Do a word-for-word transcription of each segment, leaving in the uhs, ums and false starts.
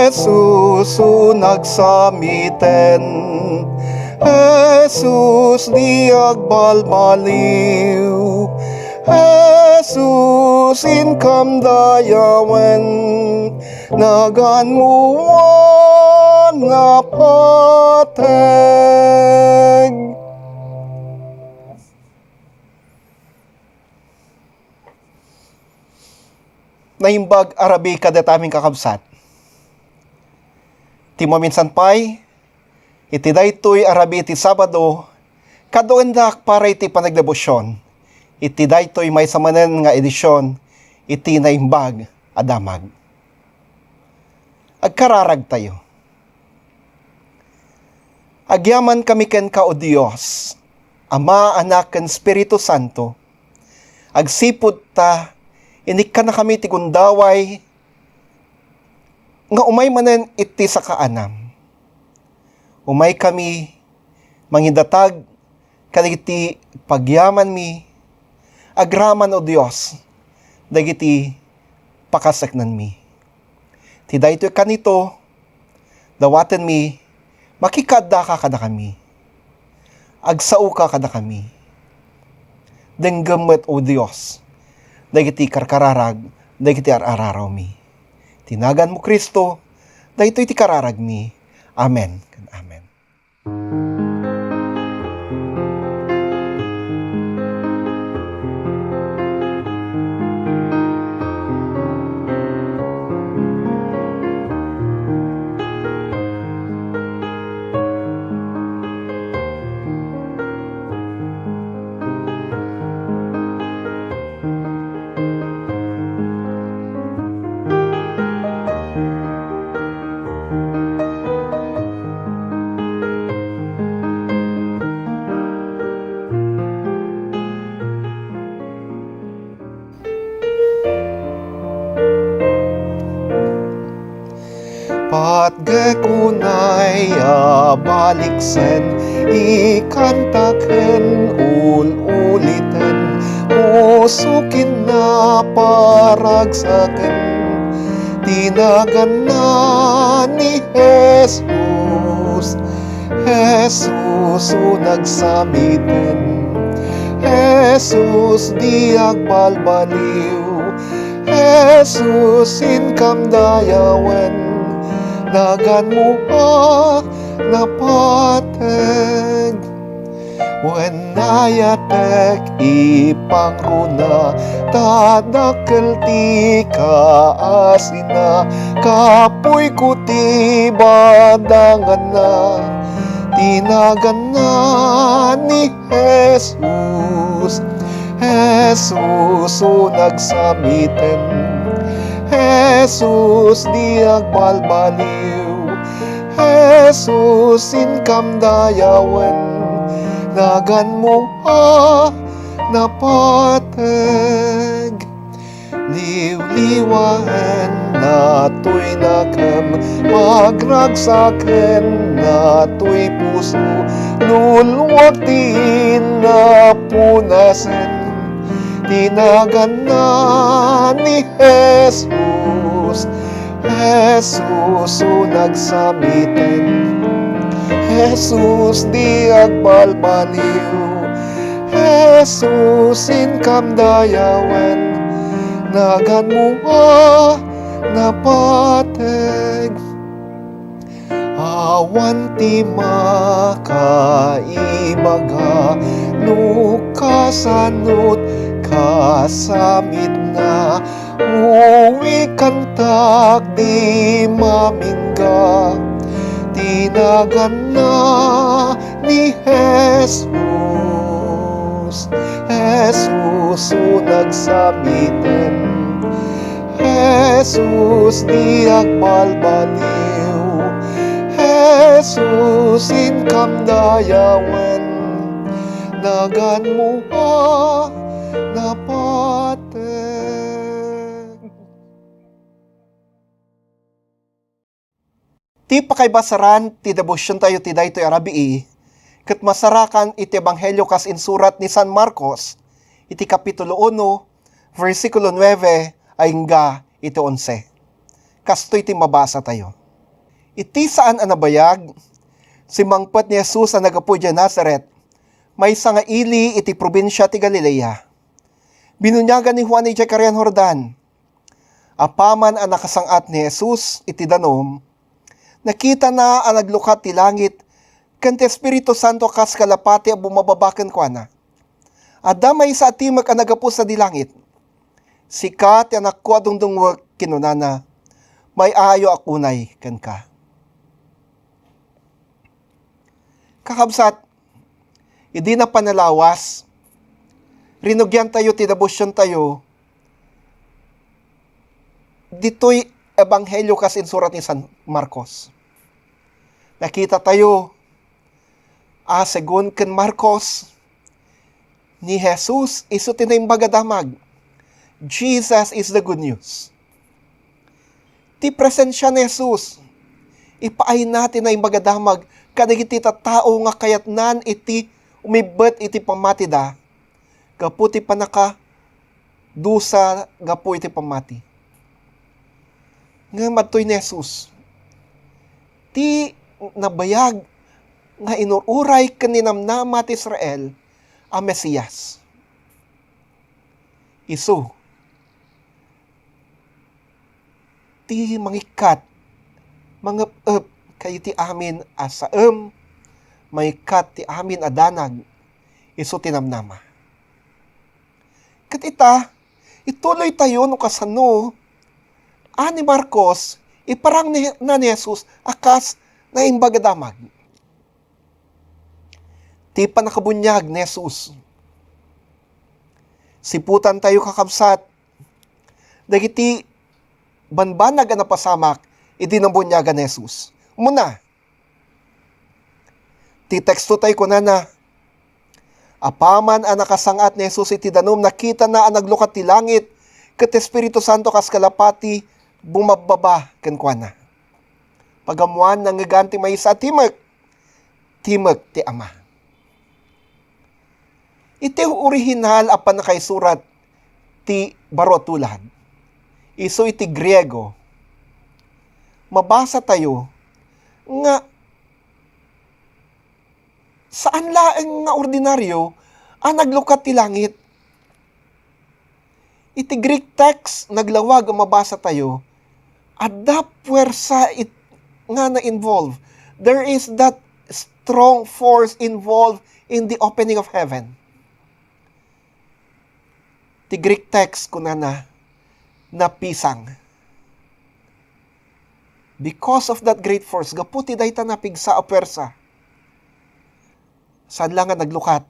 Jesus, o nagsamiten. Jesus, di agbalbaliw. Jesus, inkam dayawen. Naganmo a napateg. Naimbag a rabii kadatamin, kakabsat. Ti maminsan pay, iti daytoy a rabii ti Sabado, kaduendak para iti panagdebosion iti daytoy maysa manen nga edision iti Naimbag a Damag. Agkararagtayo. Agyamankami kenka, O Dios, Ama, Anak, ken Espiritu Santo. Agsipud ta, inikkanakami ti gundaway nga umay manen iti sakaanam. Umaykami mangidatag kadagiti pagyamanmi, agraman, O Dios, dagiti pakaseknanmi. Ti daytoy kanito, dawatenmi, makikaaddaka kadakami. Agsaoka kadakami. Denggem met, O Dios, dagiti karkararag, dagiti ar-ararawmi. Ti naganmo, Cristo, daytoy ti kararagmi. Amen ken amen. Patgek unay a baliksen, ikantak ken ul-uliten, pusoken a paragsaken ti naganna ni Jesus. Jesus, o nagsamiten. Jesus, di agbalbaliw. Jesus, inkam dayawen, naganmo a napateg. Wen nayatek ipangruna, ta dakkel ti kaasina, kapuyko ti badanganna, ti naganna ni Jesus. Jesus, o nagsamiten. Jesus, di agbalbaliw. Jesus, inkam dayawen, naganmo a napateg. Liwliwaen datoy nakem, pagragsaken datoy puso, luluak ti innapunasen ti naganna ni Jesus. Jesus, o nagsamiten. Jesus, di agbalbaliw. Jesus, inkam dayawen, naganmo a napateg. Awan ti makaibaga no kasanot kasamitna. Uwi kantak di mamingga ti naganna ni Jesus. Jesus, o nagsamiten. Jesus, di agbalbaliw. Jesus, inkam dayawen, naganmo a napateg. Ti pakaibasaran ti debosion tayo ti daytoy a rabii, ket masarakan iti Ebanghelio kas insurat ni San Marcos, iti Kapitulo uno, bersikulo nuebe, agingga iti onse. Kastoy ti mabasatayo. Iti saan a nabayag, simmangpet ni Jesus a naggapu idiay Nazaret, maysa nga ili iti probinsia ti Galilea. Binuniagan ni Juan idiay Karian Jordan. Apaman a nakasang-at ni Jesus iti danum, nakitana a naglukat ti langit ken ti Espiritu Santo a kas kalapati a bumababa kenkuana. Adda maysa a timek a naggapu sadi langit. "Sika ti Anakko a dungdungngoek," kinunana, "may-ayaw ak unay kenka." Kakabsat, idi napan a lawas, rinugiantayo ti debosiontayo ditoy Ebanghelio kas insurat ni San Marcos. Nakitatayo a, segun ken Marcos, ni Jesus isu ti Naimbag a Damag. Jesus is the good news. Ti presensia ni Jesus, ipaayna ti Naimbag a Damag kadagiti tattao nga kayatnan iti umibbet iti pammatida gapu ti pannakadusa gapu iti pammati. Ngem adtoy ni Jesus, ti nabayag nga inur-uray ken ninamnama ti Israel a Mesias. Isu ti mangikkat, mangep-ep kadagiti amin a saem, mangikkat ti amin a danag, isu ti namnama. Ket ita, ituloytayo no kasano a ni Marcos, iparangna ni Jesus a kas Naimbag a Damag. Ti pannakabuniag ni Jesus. Siputantayo, kakabsat, dagiti bambanag a napasamak idi nabuniagan ni Jesus. Umuna, ti teksto tay kunana, apaman a nakasang-at ni Jesus iti danum, nakitana a naglukat ti langit, ket ti Espiritu Santo kas kalapati bumabbaba kenkuana. Pagammoan, nangngegan ti maysa a timek, timek ti Ama. Iti orihinal a pannakaisurat ti baro a tulad, isu iti Griego, mabasatayo nga saan laeng nga ordinario a naglukat ti langit. Iti Greek text, naglawag a mabasatayo, adda puwersa it-, nga na-involve. There is that strong force involved in the opening of heaven. Ti Greek text, kunana, napisang. Because of that great force, gapu ti dayta napigsa a puwersa, saan la nga naglukat,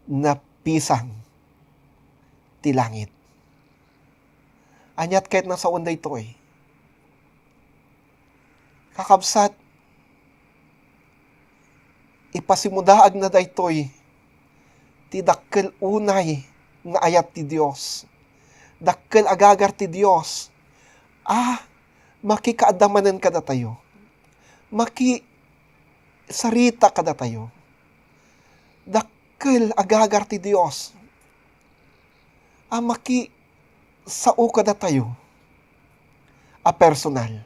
napisang ti langit. Ania ti kayatna a sawen daytoy? Kakabsat, ipasimudaagna daytoy ti dakkel unay nga ayat ti Dios. Dakkel agagar ti Dios a makikaadda manen kadatayo. Makisarita kadatayo. Dakkel agagar ti Dios a maki-, sao kadatayo a personal.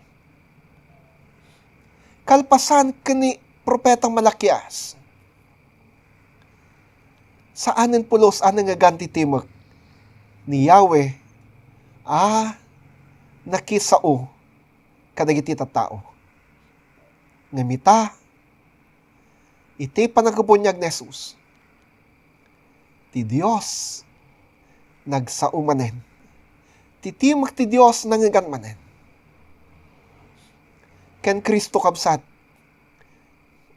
Kalpasan ken ni Propetang Malakias, saanen pulos a nangngegan ti timek ni Yahweh a nakisao kadagiti tattao. Ngem ita, iti pannakabuniag ni Jesus, ti Dios nagsao manen. Ti timek ti Dios nangngegan manen. Ken Cristo, kabsat,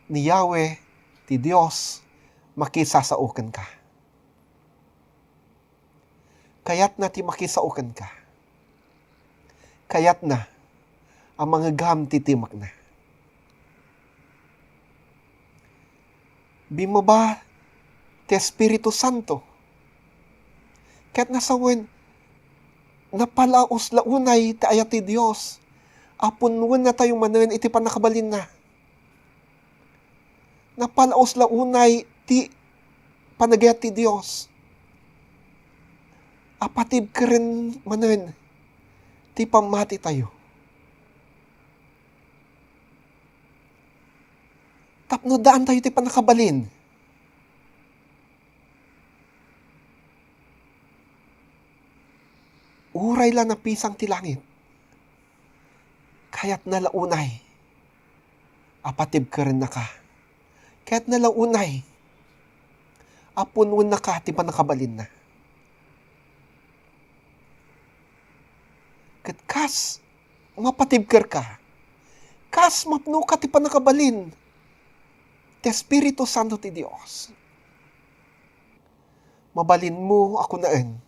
ni Yahweh ti Dios makisasao kenka. Kayatna ti makisao kenka. Kayatna a mangegam ti timekna. Bimmaba ti Espiritu Santo. Ket nasawen, napalaus la unay ti ayat ti Dios a punnuennatayo manen iti pannakabalinna. Napalaos la unay ti panagayat ti Dios a patibkeren manen ti pammatitayo. Tapno daantayo ti pannakabalin. Uray la napisang ti langit, kayatna la unay a patibkerennaka. Kayatna la unay a punonnaka ti pannakabalinna. Ket kas mapatibkerka, kas mapnoka ti pannakabalin ti Espiritu Santo ti Dios, mabalinmo a kunaen,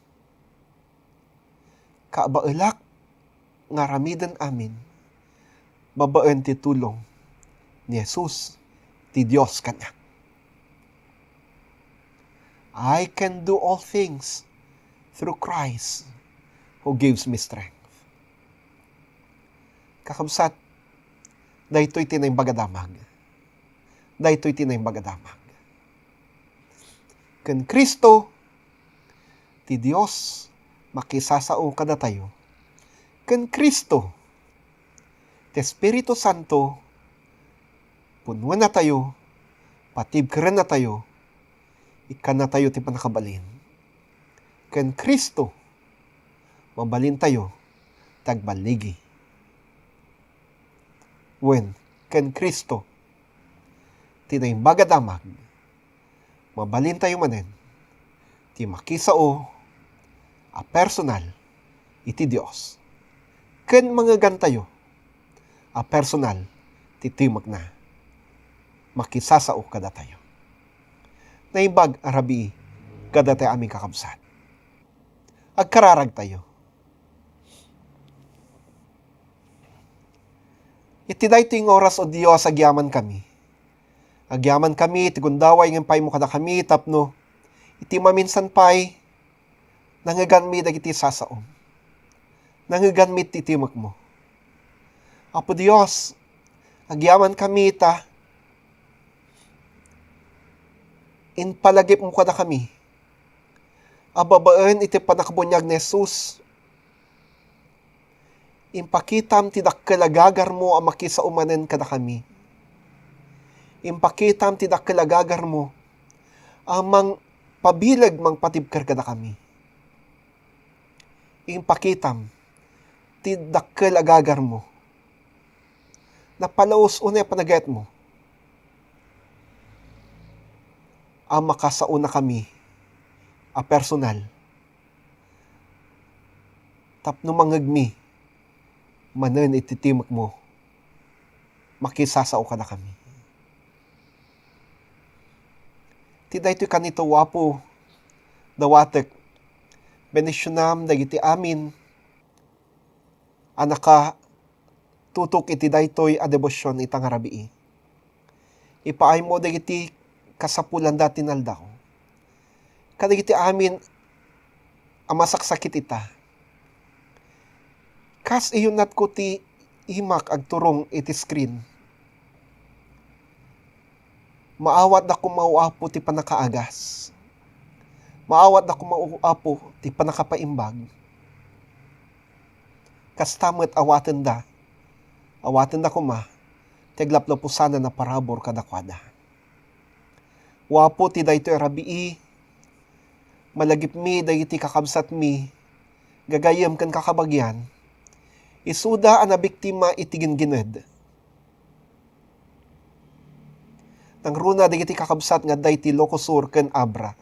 "Kabaelak nga aramiden amin babaen ti tulong ni Jesus ti Dios kaniak." "I can do all things through Christ who gives me strength." Kakabsat, daytoy ti Naimbag a Damag. Daytoy ti Naimbag a Damag. Ken Cristo, ti Dios makisasao kadatayo. Ken Cristo, ti Espiritu Santo, punonatayo, patibkerennatayo, ikkannatayo ti pannakabalin. Ken Cristo, mabalintayo ti agballigi. Wen, ken Cristo, ti Naimbag a Damag, mabalintayo manen ti makisao a personal iti Dios, ken mangegantayo a personal ti timekna. Makisasao kadatayo. Naimbag a rabii kadatayo amin, kakabsat. Agkararagtayo. Iti daytoy nga oras, O Dios, agyamankami. Agyamankami iti gundaway nga impaaymo kadakami tapno iti maminsan pay, nangeganmi dagiti sasaom. Nangeganmi ti timekmo. Apo Dios, agyamankami ta impalagipmo kadakami a babaen iti pannakabuniag ni Jesus, impakitam ti dakkel a gagarmo a makisao manen kadakami. Impakitam ti dakkel a gagarmo a mangpabileg, mangpatibker kadakami. Impakitam ti dakkel a gagarmo. Napalaos unay a panagayatmo a makasaonakami a personal tapno mangngegmi manen iti timekmo, makisasao kadakami. Ti daytoy kanito, Apo, dawatek, bendisionam dagiti amin a nakatutok iti daytoy a debosion ita nga rabii. Ipaaymo dagiti kasapulanda ti naldaw kadagiti amin a masaksakit ita. Kas iyunatko ti imak agturong iti screen, maawatda koma, O Apo, ti pannakaagas. Maawatda koma, O Apo, ti pannakapaimbag. Kasta met awatenda, awatenda koma ti aglaplapusanan a parabur kadakuada. O Apo, ti daytoy a rabii, malagipmi dagiti kakabsatmi, gagayyem ken kakabagian, isuda a nabiktima iti gingined. Nangruna dagiti kakabsat nga adda iti Ilocos Sur ken Abra.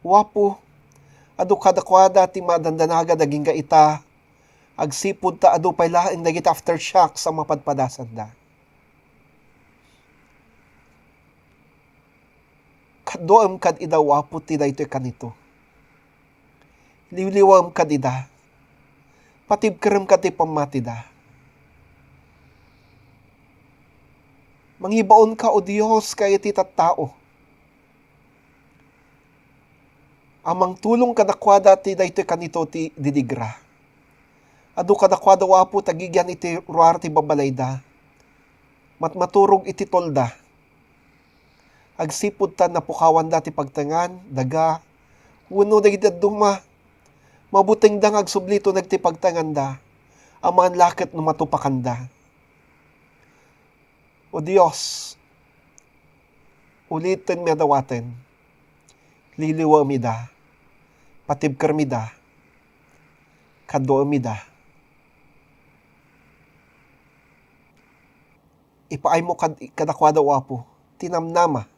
O Apo, adu kadakuada ti madandanagan agingga ita, agsipud ta adu pay laeng dagiti aftershocks a mapadpadasanda. Kaduaem kad ida, O Apo, ti daytoy kanito. Liwliwaem kad ida. Patibkerem kad ti pammatida. Mangibaonka, O Dios, kadagiti tattao a mangtulong kadakuada ti daytoy kanito ti didigra. Adu kadakuada, O Apo, ti agigian iti ruar ti babalayda. Matmaturog iti tolda. Agsipud ta napukawanda ti pagtengan, daga, wenno dagiti dadduma, mabutengda nga agsublito dagiti pagtenganda, amangan la ket no matupakanda. O Dios, ulitenmi a dawaten, liliwemida, patibkermida, kaduemida. Ipaaymo kad-, kadakuada, O Apo, ti namnama.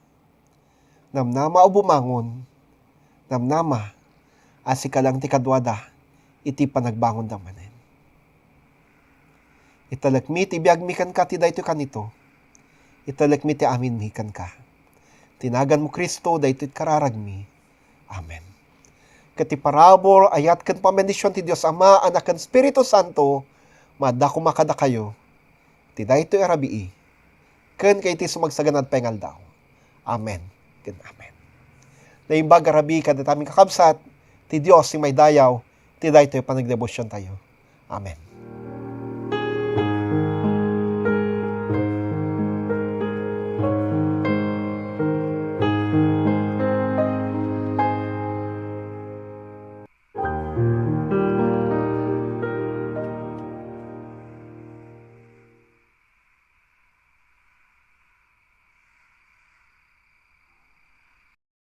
Namnama a bumangon. Namnama a sika lang ti kaduada iti panagbangonda manen. Italekmi ti biagmi kenka ti daytoy kanito. Italekmi ti aminmi kenka. Ti naganmo, Cristo, daytoy kararagmi. Amen. Ket ti parabur, ayat ken pambendision ti Dios Ama, Anak, ken Espiritu Santo, maadda koma kadakayo ti daytoy a rabii, ken iti sumagsaganad pay nga aldaw. Amen ken amen. Naimbag a rabii kadatamin kakabsat, ti Dios ti maidayaw ti daytoy panagdebosiontayo. Amen.